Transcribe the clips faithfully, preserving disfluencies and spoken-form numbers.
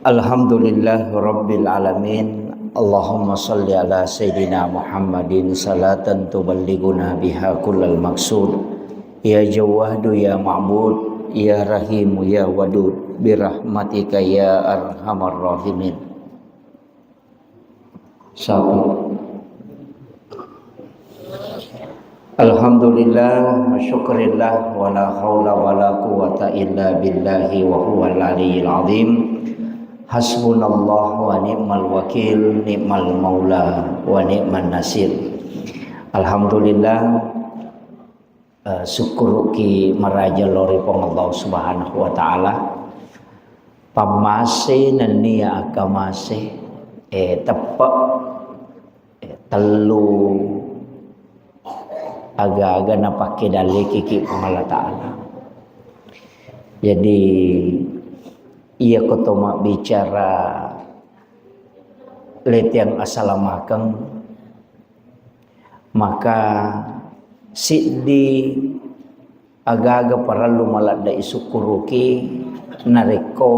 Alhamdulillah Rabbil Alamin. Allahumma salli ala Sayyidina Muhammadin salatan tuballighuna biha kullal maqsud. Ya Jawwadu ya Ma'bud, ya Rahimu ya Wadud, birahmatika ya arhamar rahimin. Sapa? Alhamdulillah, wa syukrillah, wa la haula wa la quwwata illa billahi wa huwal aliyyil azim. Hasbunallah wa ni'mal wakil, ni'mal maula wa ni'man nasir. Alhamdulillah, eh, sukkuruki maraja lao ri Puang Allah Subhanahu wa Ta'ala. Pammase nennia akkamase, eh, teppe', eh, tellu aga-aga napakkedallekiki Puang Allah Ta'ala. Jadi, iya ko to mabbicara leteang asalamakeng, maka siddi agaga parellu maladde isukkuruki narekko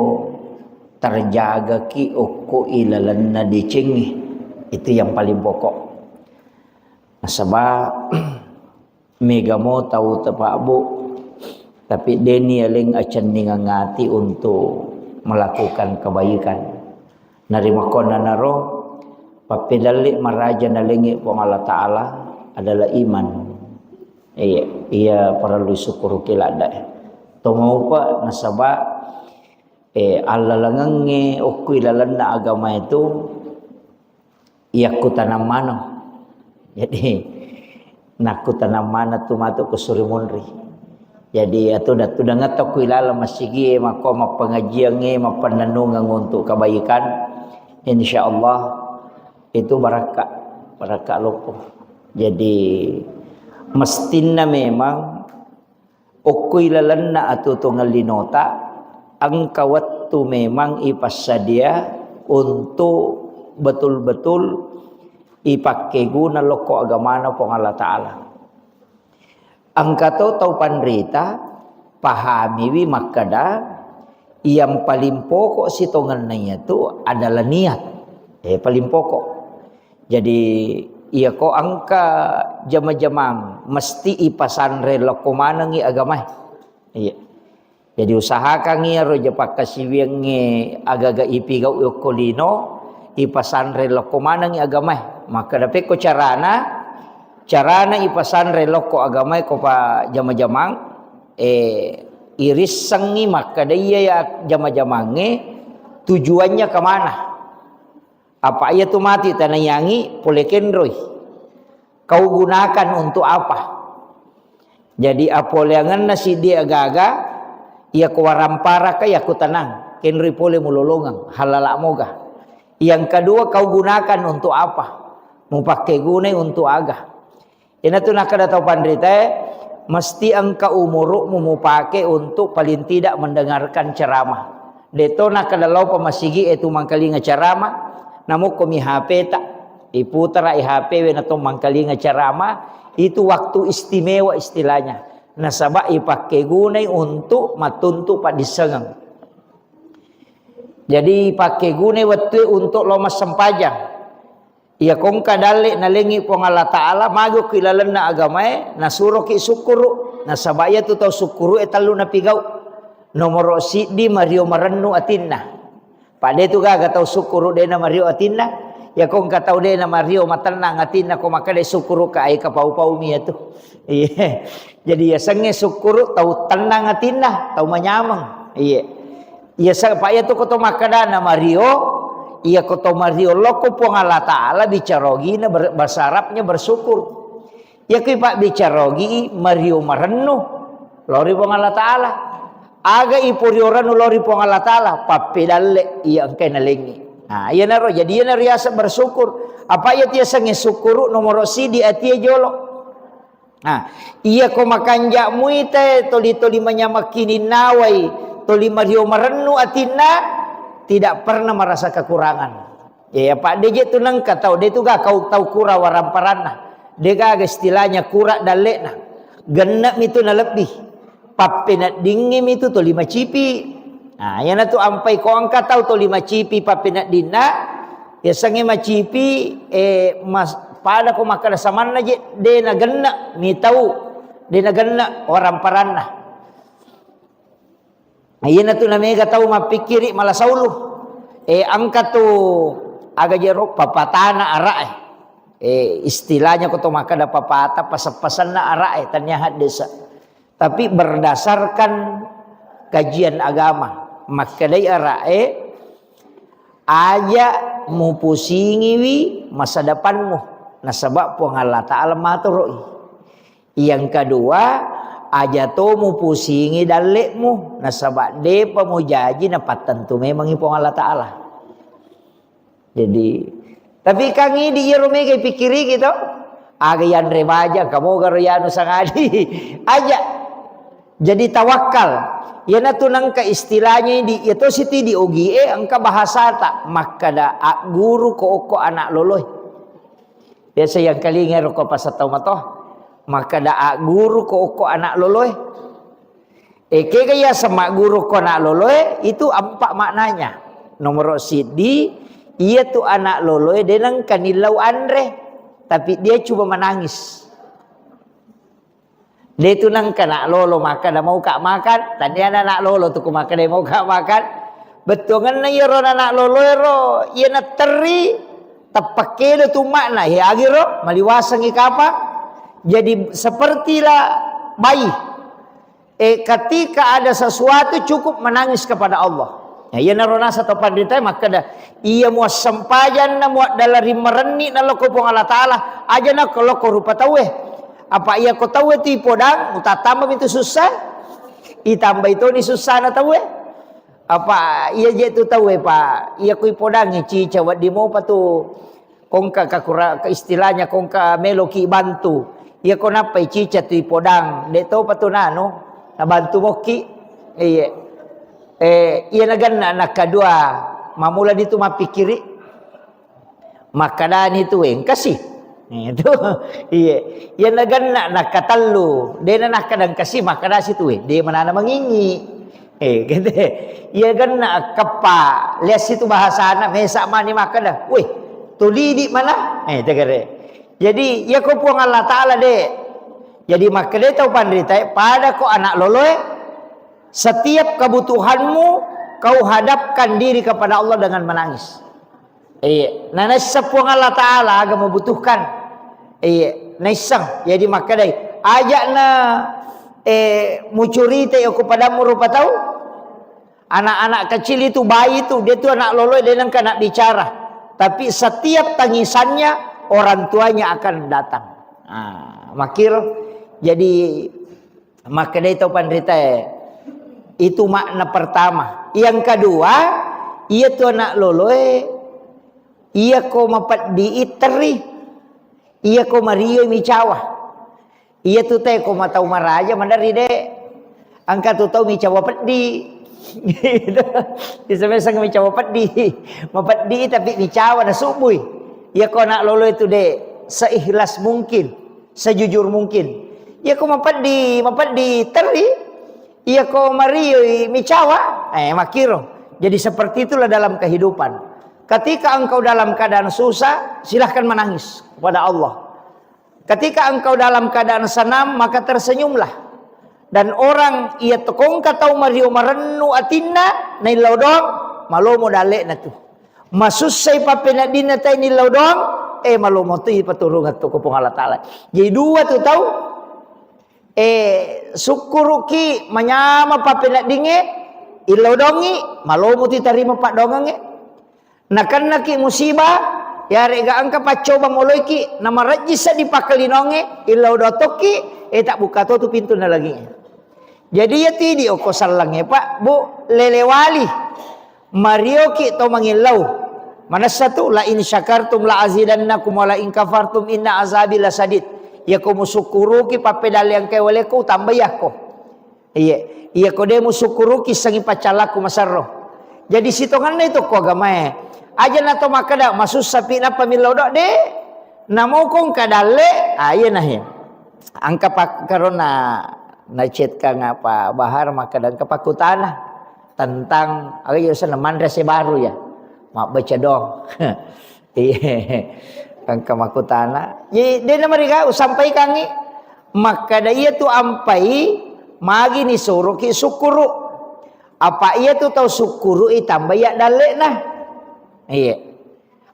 terjagaki okko ilalenna decengnge. Itu yang paling pokok. Nasaba, mega mo tau tepabbu, tapi deni aleng acenningeng ati untuk melakukan kebaikan. Narimakkonanaro, pappedalle maraja nalengngi Puang Allah Ta'ala adalah iman. Iya, iya parellu isukkuruki ladde. Tomaupa nasaba, eh, allalengengnge okko ilalenna agama itu, iyakkutanang maneng. Jadi, nakkutanang maneng tu matu ko suri munri. Jadi, atuda-tudangetta ku ilaleng masigie, makko mappengajiangnge, mappennennungeng untuk kebaikan, insya Allah itu barakka, barakka loppo. Jadi, mestinna memang okko ilalenna atuo-tuongeng linota, engka wettu memang ipassadia untuk betul-betul ipakkeguna lokko agamana Puang Allah Ta'ala. Engka to tau panrita pahamiwi makkeda, yang paling pokok sitongenna iyatu adalah niat. Eh, paling pokok. Jadi, iyako engka jama-jamang, mesti ipasanre lokko manengngi agamae. Iya. Jadi, usahakangngi iyaro ja pakkasiwiangnge agaga ipigau okko lino, ipasanre lokko manengngi agamae. Makkeda pekko carana, carana ipasanre lokko agamae ko pa jama-jamang, eh, irissengngi makkeda iya ya jama-jamangnge tujuannya kemana. Apa iya tu mati tanaiyangngi pole kenroi. Kau gunakan untuk apa? Jadi apoleangenna siddi agaga, iya ko waramparaka iya ko tenang, kenroi pole mulolongeng, halala moga. Yang kedua, kau gunakan untuk apa? Mupakkegunai untuk aga? Iyanatu nakkeda tau panritae, mesti engka umuru'mu mupake untuk paling tidak mendengarkan ceramah. De'to nakkeda laupa masigi e tu mangkalinga ceramah, namukko mi H P ta, iputara i H P we nato mangkalinga ceramah, itu waktu istimewa istilahnya. Nasaba ipakkegunai untuk mattuntu paddissengeng. Jadi ipakkegunai wettue untuk lo massempajang. Iya kongka dalle nalengngi Puang Allah Ta'ala, magukki lalenna agamae, nasuroki sukkuru. Nasaba iyatu tau sukkuru e tellu napigau. Nomoro siddi, mario marennu atinna. Padde tu gaga tau sukkuru de na mario atinna. Iya kongka tau de na mario matennang atinna ko makkeda sukkuru ka ai kapau-paumi iyatu. Iya. Jadi yasengnge sukkuru tau tennang atinna, tau manyameng. Iya. Iya, sa-, pa iya tu ko to makkeda na mario, iya ko to mario lokko Puang Allah Ta'ala bicara ogina ber-, bahasa Arabnya bersyukur. Iya ko ipabbicara ogi mario marennu lori Puang Allah Ta'ala. Aga iporio rennu lori Puang Allah Ta'ala, pappedalle iya engkai nalengngi. Nah, iyanaro, jadi iyanaro riaseng bersyukur. Apa iya tiasengnge sukkuru nomoro sidi atie jolo. Nah, iya ko makanja muita toli-toli manyameng kininnawai, toli mario marennu atinna, tidak pernah merasa kekurangan. Ya, ya, Pak, de je tu nengka tau, de tu ga kau tau kura waramparanna. De gaga istilahnya kura dallekna. Genne mi tu nalebbi. Pappeneddingngi mi tu toli macipi. Nah, iyanatu ampai ko engka tau toli macipi pappeneddinna, yasengnge macipi, eh, mas-, pada ko makkeda samanna je, de nagenna mitau, de nagenna waramparanna. Iyanatu namega tau mappikkiri mala saulu. Eh, engka tu aga jero papatana ara'e. Eh, istilahnya ko to makkeda papata, paseng-pasenna ara'e, tania haddesa. Tapi berdasarkan kajian agama, makkedai ara'e, aja mupusingiwi masa depanmu, nasaba Puang Allah Ta'ala matoroi. Yang kedua, aja to mupusingi dalle'mu, nasaba depa mujaji napattentu memangi Puang Allah Ta'ala. Jadi, tapi kang idi iyaro mega ipikkiriki to? Aga yanre baja, kamoga ro yanu sangadi. Aja. Jadi tawakkal. Iyanatu nengka istilahnya idi, iya to siti di ogie, engka bahasata. Makkeda agguru ko okko anak loloe. Biasa yang kalinga ro ko pasatau mato. Makkeda agguru ko okko anak loloe. Eh, kega yaseng magguru ko anak loloe, itu empat maknanya. Nomor siddi, iya tu anak loloe de nengka nillau anre, tapi dia cuma menangis. De tu nengka anak lolo makkeda mau ka makan, tania anak lolo tu ku makkeda mau ka makan. Bettuangenna iyaro anak loloe ro, iya natterri, teppakedo tu makna, he agiro, maliwasengi kapang. Jadi sepertilah bayi. Eh, ketika ada sesuatu cukup menangis kepada Allah. Ya, iyanaro nasa to panritae makkeda, iya muassempajanna muaddala rimmarenni naloko Puang Allah Ta'ala, aja na ko loko rupa tauwe. Apa iya ko tauwe tu ipodang, utattamba mitu sussa, itambai toni sussana tauwe. Apa iya je tu tauwe, Pak, iya ko ipodangi cica, wedding mopa tu Kongka kakura-, ke istilahnya kongka meloki bantu. Iya ko nappai cica tu ipodang, de topa tu nanu, nabantu mokki. Iya. Eh, iya naganna nakadua, mamula ditu mappikkiri. Makkadani tu engkasi. Itu. Iya. Iya naganna nakatellu, de na nakkada engkasi, makkadasi tu, de manana mangingi. Eh, gitu. Iya genna keppa, lias itu bahasana, mesa mani makkeda, "Weh, tolidi mana?" Eh, tegere. Jadi, iya ko Puang Allah Ta'ala de. Jadi, makkeda tau panritae, pada ko anak loloe, setiap kebutuhanmu, kau hadapkan diri kepada Allah dengan menangis. Iya, na naisseng Puang Allah Ta'ala aga membutuhkan. Iya, naisseng. Jadi makkedai, aja na, eh, mucurita ko padamu rupa tau. Anak-anak kecil itu, bayi itu, dia itu anak loloe, dia nengka nak bicara. Tapi setiap tangisannya, orang tuanya akan datang. Ah, makir. Jadi, makkedai tau panritae, itu makna pertama. Yang kedua, iya tu anak loloe, iya ko mapeddi i terri, iya ko mario micawa. Iya tu te ko matau maraja maderri de. Engka tu tau micawa peddi. Bisa-bisa micawa peddi. Mapeddi tapi micawa na subui. Iya ko anak loloe tu de, seikhlas mungkin. Sejujur mungkin. Iya ko mapeddi, mapeddi terri, iya ko marioi micawa, eh, makkiro. Jadi seperti itulah dalam kehidupan. Ketika engkau dalam keadaan susah, silahkan menangis kepada Allah. Ketika engkau dalam keadaan senang, maka tersenyumlah. Dan orang iya tokongka tau mario marennu atinna, naillau doang, malomo dalle'na tu. Masussai pappeneddinna tai nillau doang, eh, malomo tu ipaturungeng tu ko Puang Allah Ta'ala. Jadi dua tu tau, eh, sukkuruki manyama pappeneddingnge, illau doangngi, malomo tu tarima paddoangengnge. Nakennaki musibah, yarega engka paccoba moloiki, namarejji seddi pakkalinongnge, illau doang tokki, eh, tabbuka to tu pintu na langi'e. Jadi iya tidi okko sellengnge, Pak, Bu, lelewali. Marioki to mangillau. Manessa tu, "La in syakartum la azidannakum wa la in kafartum inna azabi lasadid." Iya ko musukkuruki pappedalleangkai walekko, utambai akko. Iya, iya ko de musukkuruki sengi paccallakku maserro. Jadi sitongenna itu ko agamae. Aja na to makkeda masussa pi nappa millau doang, de. Namo ko engka dalle, ah, iya nahe. Engka pakkarona na chat kang apa Bahar makkeda engka pakkutana. Tentang, aga iya sana manre se baru ya. Mabbaca dong. Iya. Engka makkutana. Jadi, de' namariga usampaikangi. Makkada iya tu ampai, magi ni suruki sukkuru. Apa iya tu tau sukkuru i tambai ya dalle'na. Iya.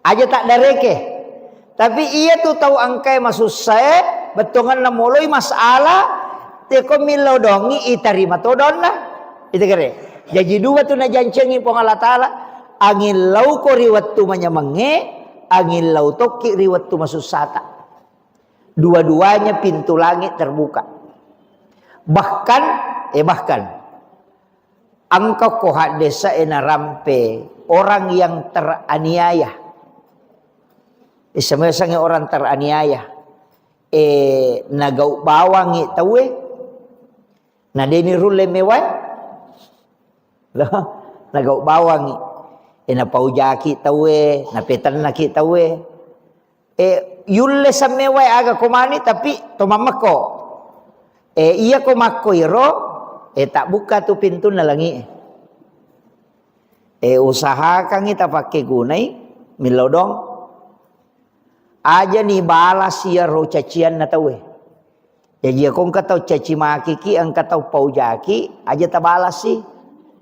Aja taddareke. Tapi iya tu tau engkae masussae, bettuanganna moloi masalah, teko millau dongi itarima to donna. Itu kere. Jaji dua tu najancengi Puang Allah Ta'ala, angillau ko ri wettu manyamengnge, angillau tokki ri wettu masussata. Dua-duanya pintu langit terbuka. Bahkan, eh bahkan, engka ko haddesa e narampe orang yang teraniaya. Isemesangi orang teraniaya. Eh, nagau bawangi tauwe, na deni rulle mewae. Loh, nagau bawangi. Eh, napaujaki tauwe, napetennaki tauwe. Eh, yulle sammewae aga komani, tapi to mammekko. Eh, iya ko makko iro, eh, tak buka tu pintunna langi. Eh, usahakangi tapakkegunai millau dong. Aja ni balas iyaro cacianna tauwe. Jaji, iya ko engka tau caci makiki, engka tau paujaki, aja tabalasi.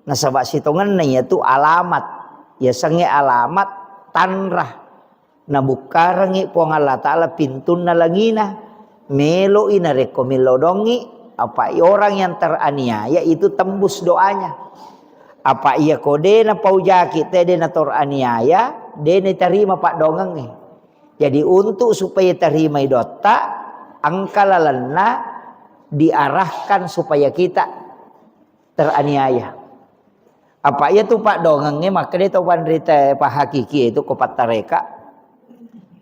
Nasaba sitongenna iyatu alamat. Yasengnge alamat tanra. Nabukkarengngi Puang Allah Ta'ala pintunna langina. Melo'i narekko millau dongi, apa orang yang teraniaya itu tembus doanya. Apa iya ko de napaujaki te de natoraniaya, de natarima paddoangengnge. Jadi, untuk supaya tarimai dotta, engka lalenna diarahkan supaya kita teraniaya. Apa iya tu paddoangengnge makkeda tau panrita pahakiki itu ko pattareka.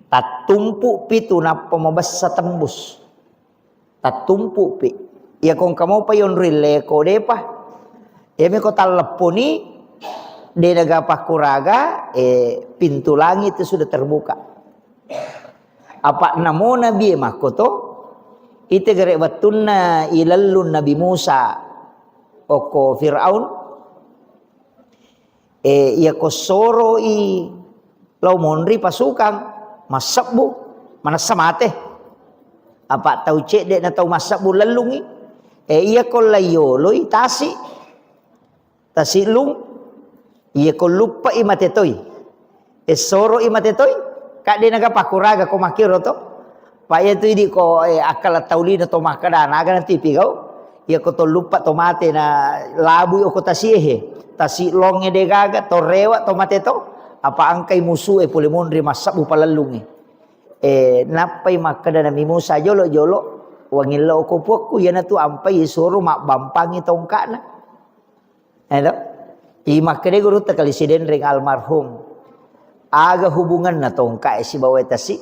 Tattumpu pitu nappa mabessa tembus. Tattumpu pi. Iya ko engka mopa yonroi leko depa. Iya mi ko talleppuni, de naga pakkuraga, eh, pintu langit itu sudah terbuka. Apa namo Nabi e makkoto, ite gere wettunna ilellung Nabi Musa okko Firaun, eh, iya ko soroi lao monri pasukang, massebbu, manessa mate. Apa tau cedde na tau massebbu lellungi, eh, iya ko laiyoloi tasi. Tasi'lung, iya ko luppai mate toi. Essoro'i mate toi, kadde naga pakkuraga ko makkiro to. Pa iya tu idi ko, eh, akkala tau lino to makkeda, naga nanti pigau. Iya ko to luppa to mate na labui oko tasi'e he. Tasi'longnge de gaga, to rewa to mate to. Apa angkai musu'e pole monri massabbu palellungnge. Eh, nappai makkeda Nabi Musa, "Jolo-jolo, wangillau ko puakku, iyanatu ampai soro mabbampangi tongka'na." Edo? I makkeda gurutta kali Sidenreng almarhum. Aga hubunganna tongka e sibawa tasi?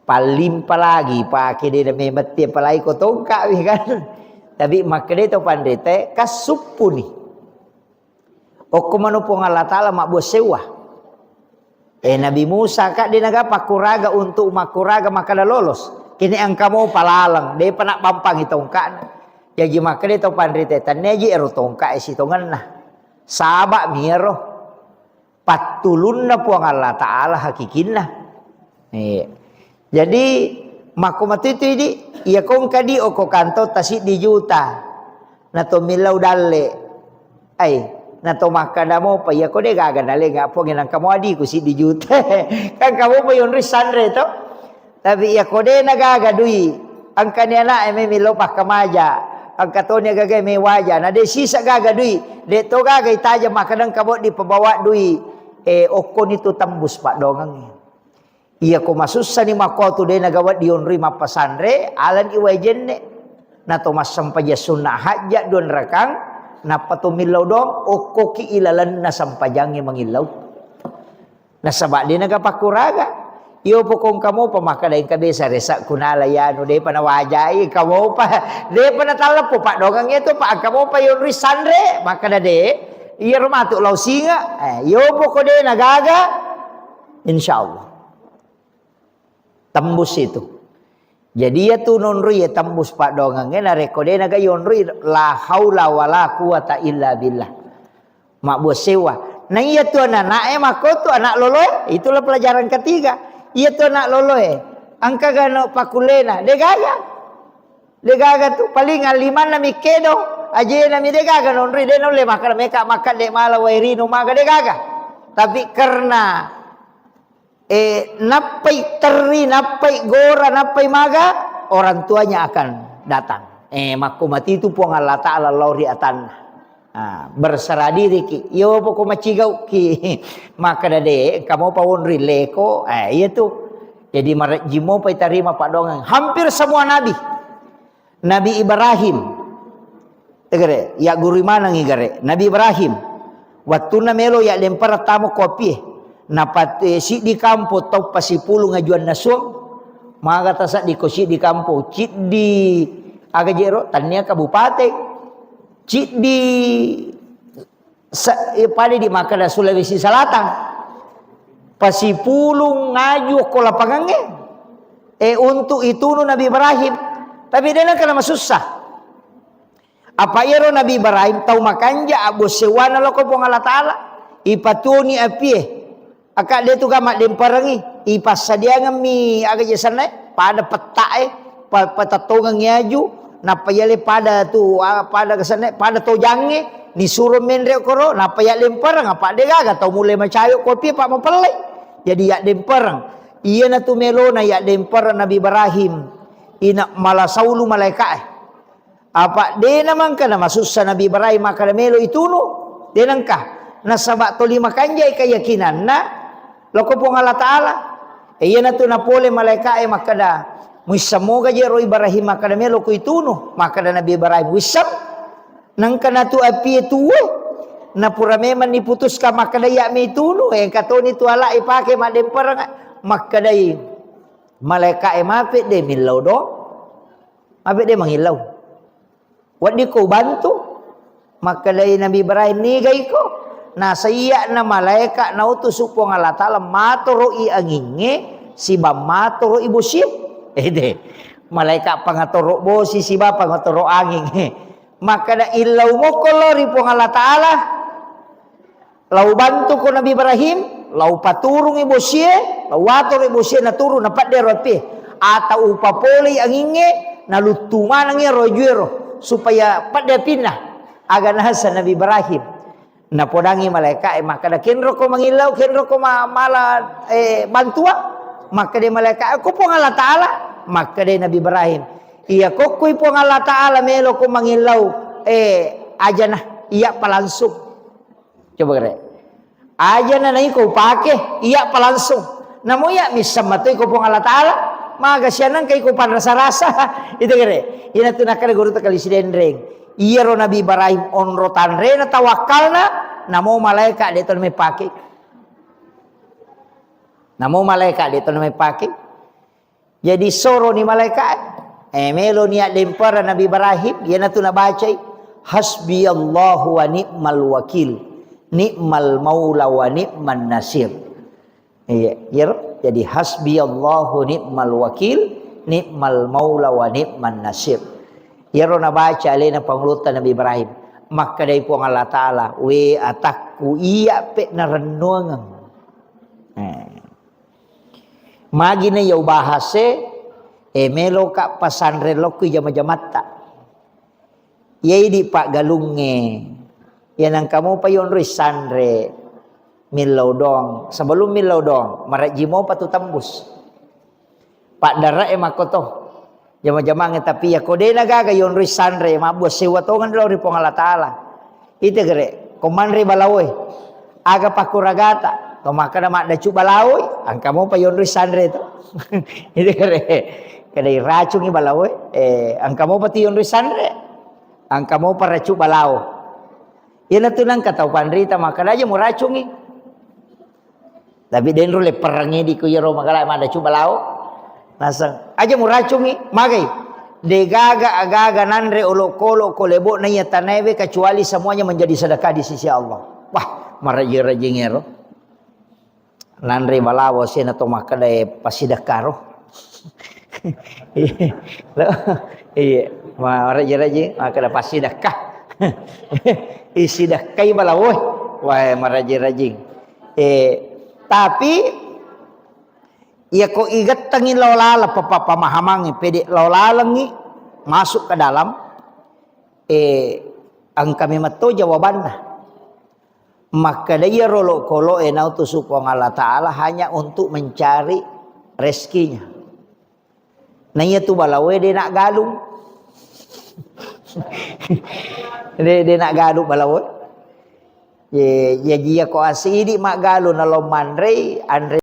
Pallimpa lagi pake de na memette apalagi ko tongka wi kan. Tapi makkeda to panrita e, kassuppuni. Okko mano Puang Allah Ta'ala mabbua sewwa. Eh, Nabi Musa, ka de naga pakkuraga untuk makkuraga makkeda lolos. Kini engka mopa laleng, depa nabbampangi tongka'na. Jaji makkeda to panrita, tennia ji ero tongka e sitongenna. Saba mi ero. Pattulunna Puang Allah Ta'ala hakikinna. Iya. Jadi, makko matuitui di, iya ko engka di oko kanto ta siddi juta. Na to millau dalle. Ai, na to makkada mopa, iya ko de gaga nalenga Puang nangka mo adiku siddi juta. Kan kamu pa yonri sanre to. Tapi iya ko de na gaga dui, engka ni anak e mai millau pakkamaja, engka to ni gaga mai waja, na de sisa gaga dui, de to gaga itaja makkada engka boddi pabawa dui, eh, okkoni tu tembus paddoangengnge. Iya ko masussani makkuatu de na gaga wedding dionroi mappasanre, alani wae jenne. Na to massempajang sunna hajja dua rakang, nappa to millau doang, okkoki ilalenna sempajangnge mangillau. Nasaba de na gaga pakkuraga. Iyo pokong kamu pa makkada engka besa resa kunala yanu de pa nawajai kamu pa de pa natalleppo paddoangengnge to pa engka mo pa yonroi sanre makkada de. Iyaro matu lao singa. Eh, iyo poko de na gaga. Insyaallah. Tembus itu. Jadi, iya tu nonroi, iya tembus paddoangengnge, narekko de naga yonroi, la haula wala quwata illa billah. Mabbua sewa. Na iya tu anak-anaknya makko tu anak loloe, itulah pelajaran ketiga. Iya tu anak loloe, engka gano pakullena, de gaga. De gaga tu, paling limanna mi kedo, ajena mi de gaga nonroi, de naulle makkeda meka makkadde mala wae rino maga de gaga. Tapi karena eh, nappai terri, nappai gora, nappai maga, orang tuanya akan datang. Eh, makko matitu Puang Allah Ta'ala lao ri atanna. Ah, berserah diri ki. Iyo poko macigau ki. Makkeda de, engka mopa wonroi leko. Eh, iya tu. Jadi marejji mopa itarima paddoangeng. Hampir semua nabi. Nabi Ibrahim. Tegere, ya guru manengi gare. Nabi Ibrahim. Wattunna melo ya lempara tamo ko apie. Napat, eh, siddi kampo tau pasipulung ajuanna suang. Maga tasaddi ko siddi kampo. Ciddi aga jero, tania kabupaten. Ciddi sa-, eh, pada di makkeda Sulawesi Selatan. Pasipulung ngaju ko lapangangnge. Eh, untuk itunu Nabi Ibrahim. Tapi de nakkeda masussa. Apa iyaro Nabi Ibrahim tau makanja abbo sewwana loko Puang Allah Ta'ala. Ipatuoni apie. Aka de tu ga maddemperengi. Ipassadiangemmi aga je sennae. Pada pettae. Pa-, patettongengngi aju. Nappa yale pada tu, ah, pada kesennae. Pada tojangnge. Nisuro menre koro. Nappa ya lempereng. Apa de gaga tau mulai macayo kopi apa mapelle. Jadi ya dempereng. Iyana tu melona ya dempereng Nabi Ibrahim. Ina mala saulu malaikae. Apa de namangka namasussa Nabi Ibrahim makkeda melo itunu? De nengka. Nasaba toli makanjai keyakinanna loko Puang Allah Ta'ala. E, iyanatu napole malaika'e makkeda, "Muissammoga je ro Ibrahim makkeda melo ko itunu?" Makkeda Nabi Ibrahim, "Wissam." Nengka natu apie tuwe. Napura memang niputuskan makkeda iya me itunu, engka toni tu ala ipake maddempereng. Makkedai malaika'e, "Mape de millau do?" Mabe de mangillau. Weddikko ubantu? Makkedai Nabi Ibrahim, "Nigaiko?" Nasaiya'na malaeka nautusu Puang Allah Ta'ala, matoro'i angingnge, siba matoro'i bosie. Ede, malaeka pangatoro bosi, siba pangatoro anging. Makkeda, "Illau mokko lao ri Puang Allah Ta'ala." Lau bantuko Nabi Ibrahim, lau paturungi bosie, lau watoroi bosie naturung, napeddero apie. Atau upapolei angingnge, naluttu maneng iyaro ajuero, supaya pedde apinna. Aga nasa Nabi Ibrahim. Napodangi malaika'e, makkeda, "Kenroko mangillau, kenroko ma-, mala, eh, bantuang?" Makkeda malaika'e, "Ko Puang Allah Ta'ala." Makkeda Nabi Ibrahim, "Iya kokkoi Puang Allah Ta'ala meloko mangillau, eh, ajana, iya palangsung." Coba gare. Ajana naiko upake, iya pa langsung. Namo iya misseng matoi ko Puang Allah Ta'ala, maga sianang kai ko panrasa-rasa. Itu gare. Ina tu nakkeda guru tekali sidenreng. Iyaro Nabi Ibrahim onro tanrena tawakkalna, namo malaika de to mepake. Namo malaika de to mepake. Jadi soroni malaika'e. Eh, meloni addempereng Nabi Ibrahim, iyanatu nabacai, "Hasbiyallahu wa ni'mal wakil, ni'mal maula wa ni'man nasir." Iya, iyaro. Jadi, "Hasbiyallahu ni'mal wakil, ni'mal maula wa ni'man nasir." Iyaro nabaca alena pangulutta Nabi Ibrahim. Makkedai Puang Allah Ta'ala, "We atakku, iya pe narennuangeng." Eh. Magi na iya ubahase, eh, meloka pasanre lokko jama-jamatta. Iya idi paggalungnge. Iya nangka mopa yonroi sanre millau doang. Sebelum millau doang, marejji mopa tu tembus. Paddare'e makkoto. Jama-jamangnge, tapi iya ko de nagaga yonroi sanre, mabbua sewa tongeng lao ri Puang Allah Ta'ala. Ite gere, ko manre balaoe. Aga pakkuragata? To makkeda maddacu balaoi, engka mopa yonroi sanre to. Ite gere, kedai racungi balaoe, eh, engka mopa tu yonroi sanre. Engka mopa racu balao. Iyanatu nengka tau panrita makkeda aja muracungi. Tapi denro lepperangngi di ku iyaro magala maddacu balao. Naseng, aja muracungi, magai. Degaga agaga nanre olokolo ko lebo'na iya tanaewe kecuali semuanya menjadi sedekah di sisi Allah. Wah, maraji-rajingero. Nanre balao sena to makkedae pasidekkaro. Lo, iya, ma-, maraji-raji, makkeda passidekka. Isidekkai balawoe. Wah, maraji-raji. Eh, tapi iya ko igettengi lao laleng papa-, pemahamangi, pede lao lalengi masuk ke dalam, eh, engka memang to jawabanna. Makkeda iyaro olokolo'e nautusu Puang Allah Ta'ala hanya untuk mencari rezekinya. Na iya tu balawoe de nak galung. De, de nak galung balawoe. Ye, ya jia ko asidi maggalung nalo manrei, anre